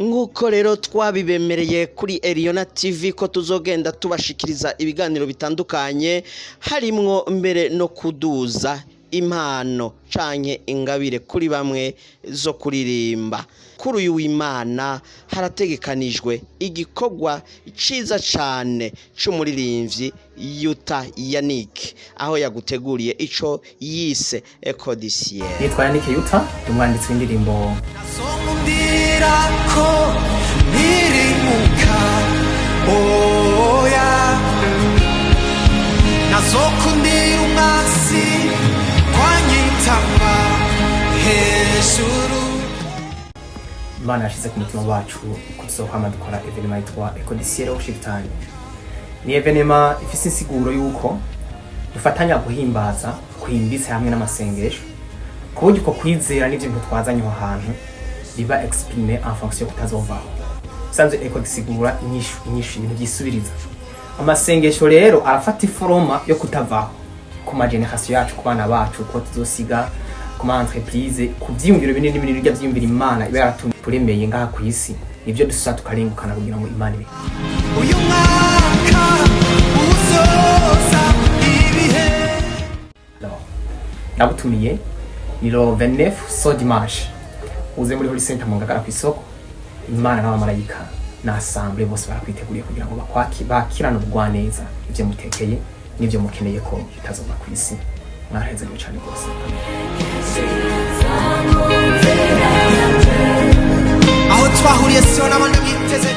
Nk'uko rero twabibemereye kuri Eliona TV ko tuzogenda tubashikiriza ibiganiro bitandukanye, harimwo mbere no kuduza impano canke ingabire kuri bamwe zo kuririmba. Kuri uyu w'Imana harategekanijwe igikorwa ciza cane c'umuririmbyi Yuta Yannick, aho yaguteguriye ico yise Echo du Ciel. Nitwa Yannick Yuta, ndi umwanditsi w'indirimbo. Nazomubwira ko ntirimuka, oya, nazokundira umwasi kwanyitama hejuru. Imana yashize ku mutima wacu ko tuzokwama dukora événement yitwa Echo du Ciel Worship Time. Ni événement ifise insiguro yuko dufatanya guhimbaza kwimbitse hamwe n'amasengesho, ku buryo uko kwizera n'ivyo bintu twazanye aho hantu biba exprimé en fonction yo kutazovaho. Usanzwe écho gisigura inyishu, inyishu, ibintu vyisubiriza. Amasengesho rero arafata i forme yo kutavaho ku ma génération yacu, ku bana bacu, ko tuzosiga, ku ma entreprise, ku vyiyumviro binini binini birya vyiyumviro Imana iba yaraturemeye ngaha ku isi, nivyo dusa tukarengukana kugira ngo Imana ibe. Uyu mwaka uzoza ibihe. Alors, ndagutumiye, ni le 29, ce dimanche, uze muri Holy Center mu Ngagara kw'isoko. Imana n'abamarayika na assemblée bose barakwiteguriye kugira ngo bakwaki bakirane ubugwaneza ivyo mutekeye n'ivyo mukeneye ko bitazova ku isi. Mwarahezagiwe cane rwose. Aho twahuriye siho n'abandi mwiteze.